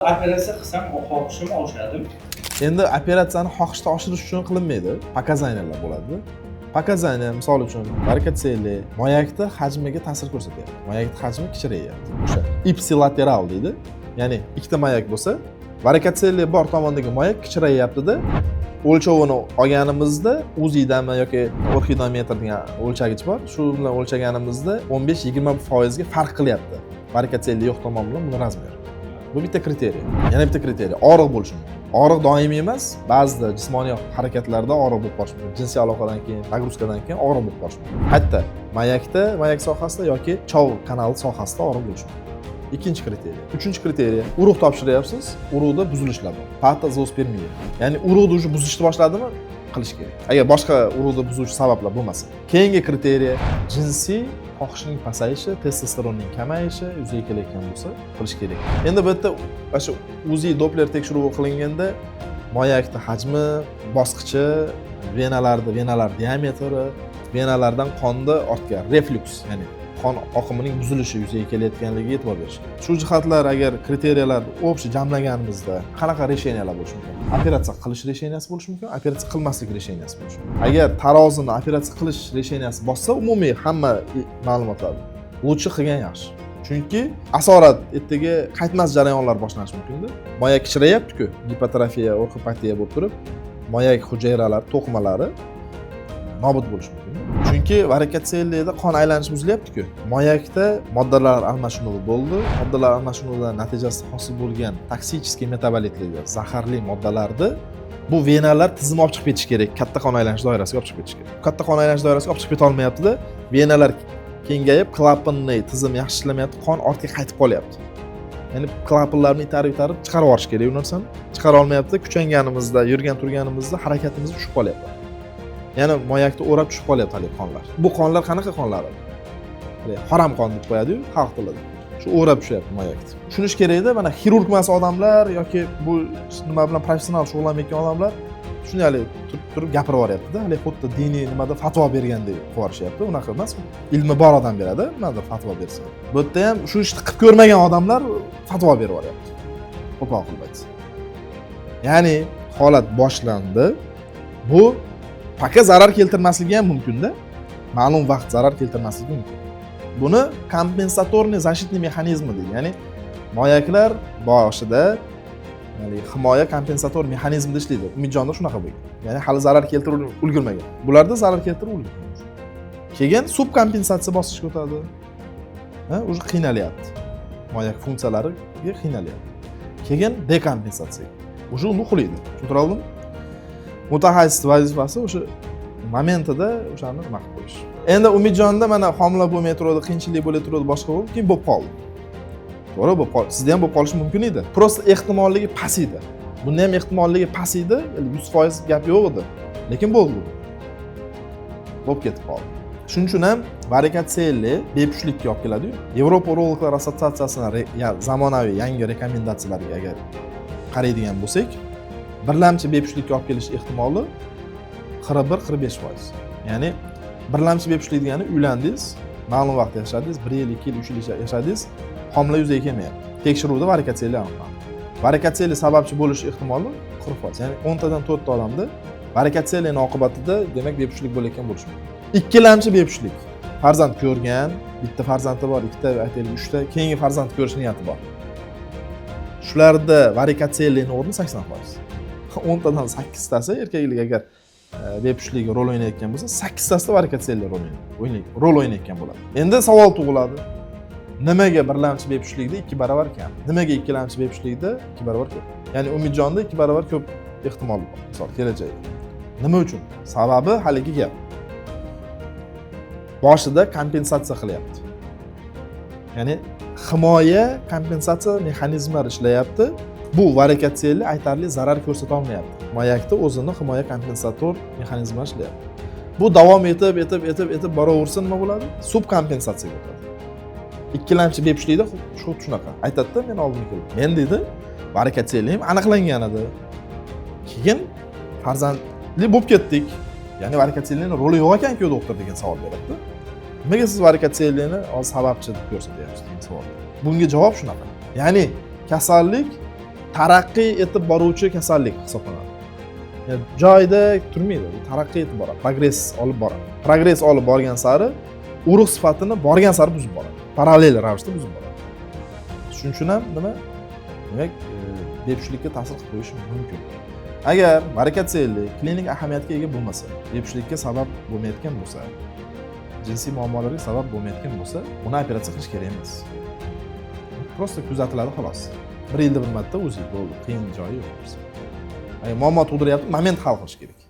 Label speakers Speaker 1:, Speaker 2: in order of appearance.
Speaker 1: Operatsiya qilsam, xohishim oshadimi?
Speaker 2: Endi operatsiyani xohishni oshirish uchun qilinmaydi, показания lar bo'ladi. Показания, misol uchun, varikotsele moyakni hajmiga ta'sir ko'rsatyapti, moyakni hajmi kichrayapti, o'sha ipsilateral deydi, ya'ni ikkita moyak bo'lsa, varikotsele bor tomondagi moyak kichrayaptida. O'lchovini olganimizda, УЗИ dami yoki orxidometr degan o'lchagich bor, shu bilan o'lchaganimizda 15-20%ga farq qilyapti varikotsele yo'q tomon bilan buni размер. Bu bitta критерий. Yana bitta критерий: og'riq bo'lishi mumkin. Og'riq doimiy emas, ba'zida jismoniy harakatlarda og'riq bo'lib qolishi mumkin, jinsiy aloqadan keyin, нагрузка dan keyin og'riq bo'lib qolishi mumkin, hatto mayakda, mayak sohasida yoki chov kanali sohasida og'riq bo'lishi mumkin. Ikkinchi критерий. Uchinchi критерий: urug' topshiryapsiz, urug'da buzilishlar bor, patozospermiya, ya'ni urug'ni уже buzishni boshladimi, qilish kerak, agar boshqa urug'ni buzuvchi sabablar bo'lmasa. Keyingi критерий: jinsiy xohishning pasayishi, testosteronning kamayishi yuzaga kelayotgan bo'lsa, qilish kerak. Endi bu yerda mana shu УЗИ, Doppler tekshiruvi qilinganda moyakni hajmi, bosqichi, venalarni, venalar diametri, venalardan qonni ortga reflyuks, ya'ni qon oqimining buzilishi yuzaga kelayotganligiga e'tibor berish kerak. Shu jihatlar, agar критерия lar общий jamlaganimizda, qanaqa решения lar bo'lishi mumkin? Operatsiya qilish решения si bo'lishi mumkin, operatsiya qilmaslik решения si bo'lishi mumkin. Agar tarozini operatsiya qilish решения si bossa, umumiy hamma ma'lumotlarni лучше qilgan yaxshi, chunki asorat, ertaga qaytmas jarayonlar boshlanishi mumkinda. Moyak kichrayaptiku, gipotrofiya, orxopatiya bo'lib turib, moyak hujayralari, to'qimalari nobud bo'lishi mumkin, chunki varikotsellida qon aylanishi buzilyaptiku. Moyakda moddalar almashinuvi bo'ldi, moddalar almashinuvidan natijasida hosil bo'lgan токсический metabolitlar, zaharli moddalarni bu venalar tizimi olib chiqib ketishi kerak, katta qon aylanish doirasiga olib chiqib ketishi kerak. Katta qon aylanish doirasiga olib chiqib keta olmayaptida, venalar kengayib, клапанный tizim yaxshi ishlamayapti, qon ortga qaytib qolyapti. Ya'ni klapanlarni itarib itarib chiqarib yuborish kerak u narsani, chiqara olmayapti. Kuchanganimizda, yurgan turganimizda harakatimiz tushib qolyapti, ya'ni moyakni o'rab tushib qolyapti haligi qonlar. Bu qonlar qanaqa qonlar? Haligi harom qon deb qo'yadiyu xalq tilida, shu o'rab tushyapti moyakni. Tushunish kerakda, mana xirurg emas odamlar yoki bu nima bilan professional shug'ullanmayotgan odamlar shunday haligi turib turib gapirib yuboryaptida, haligi xuddi diniy nimada fatvo bergandek qilib yuborishyapti. Unaqa emas, ilmi bor odam beradi nimadir fatvo bersa. Bu yerda ham shu ishni qilib ko'rmagan odamlar fatvo berib yuboryapti, qo'pol qilib aytsa. Ya'ni holat boshlandi, bu пока zarar keltirmasligi ham mumkinda, ma'lum vaqt zarar keltirmasligi mumkin. Buni компенсаторный защитный механизм deydi, ya'ni moyaklar boshida haligi himoya kompensator mexanizmida ishlaydi. Umidjonda shunaqa bo'lgan, ya'ni hali zarar keltirib ulgurmagan, bularda zarar keltirib ulgurgan. Keyin subkompensatsiya bosqichiga o'tadi. Ha, уже qiynalyapti, moyak funksiyalariga qiynalyapti. Keyin dekompensatsiya, уже uni uxlaydi. Tushuntira oldimmi? Mutaxassis vazifasi o'sha momentida o'shani nima qilib qo'yish. Endi Umidjonda mana homila bo'lmay turadi, qiyinchilik bo'lay turadi, boshqa bo'lib, keyin bo'lib qoldi. To'g'ri, bo'lib qoldi. Sizda ham bo'lib qolishi mumkin edi, просто ehtimolligi past edi. Bunda ham ehtimolligi past edi, 100% gap yo'q edi, lekin bo'ldi, bo'lib ketib qoldi. Shuning uchun ham varikotseli bepushtlikka olib keladiyu. Yevropa urologlar assotsiatsiyasini zamonaviy yangi рекомендация lariga agar qaraydigan bo'lsak, birlamchi bepushtlikka olib kelish ehtimoli 41-45%. Ya'ni birlamchi bepushtlik degani uylandingiz, ma'lum vaqt yashadingiz, bir yil, 2 yil, 3 yil yashadingiz, homila yuzaga kelmayapti, tekshiruvda varikotseli aniqlandi. Varikotseli sababchi bo'lish ehtimoli 40%, ya'ni 10tadan 4ta odamda varikotselini oqibatida, demak, bepushtlik bo'layotgan bo'lishi mumkin. Ikkilamchi bepushtlik: farzand ko'rgan, bitta farzandi bor, ikkita, aytaylik, uchta, keyingi farzand ko'rish niyati bor. Shularda varikotselini o'rni 80%. 10tadan 8tasi erkaklik agar bepushtlikka rol o'ynayotgan bo'lsa, sakkiztasida varikotseli rol o'ynayotgan bo'ladi. Endi savol tug'iladi: nimaga birlamchi bepushtlikda 2 barobar kam, nimaga ikkilamchi bepushtlikda 2 barobar ko'p? Ya'ni Umidjonda 2 barobar ko'p ehtimol bor, misol, kelajakda. Nima uchun? Sababi haligi gap, boshida kompensatsiya qilyapti, ya'ni himoya kompensatsiya mexanizmlari ishlayapti. Bu varikotseli aytarli zarar ko'rsata olmayapti, moyakda o'zini himoya kompensator mexanizmlari ishlayapti. Bu davom etib etib etib etib boraversa, nima bo'ladi? Subkompensatsiyaga o'tadi. Ikkilamchi bepushtlikda xuddi shunaqa aytadida. Meni oldimga kelib, men deydi, varikotselim aniqlangan edi, keyin farzandli bo'lib ketdik, ya'ni varikotselini roli yo'q ekanku, doktor, degan savol beradida. Nimaga siz varikotselini hozir sababchi deb ko'rsatyapsiz, degan savol. Bunga javob shunaqa, ya'ni kasallik Taraqqiy etib boruvchi kasallik hisoblanadi. Ya'ni joyida turmaydi, u taraqqiy etib boradi, progress olib boradi. Progress olib borgan sari urug' sifatini borgan sari buzib boradi, parallel ravishda buzib boradi. Shuning uchun ham nima, demak, bepushtlikka ta'sir qilib qo'yishi mumkin. Agar varikotseli klinik ahamiyatga ega bo'lmasa, bepushtlikka sabab bo'lmayotgan bo'lsa, jinsiy muammolarga sabab bo'lmayotgan bo'lsa, uni operatsiya qilish kerak emas. Просто kuzatiladi, xolos. Bir yilda bir marta УЗИ, bo'ldi, qiyin joyi yo'q. Agar muammo tug'diryapti, момент hal qilish kerak.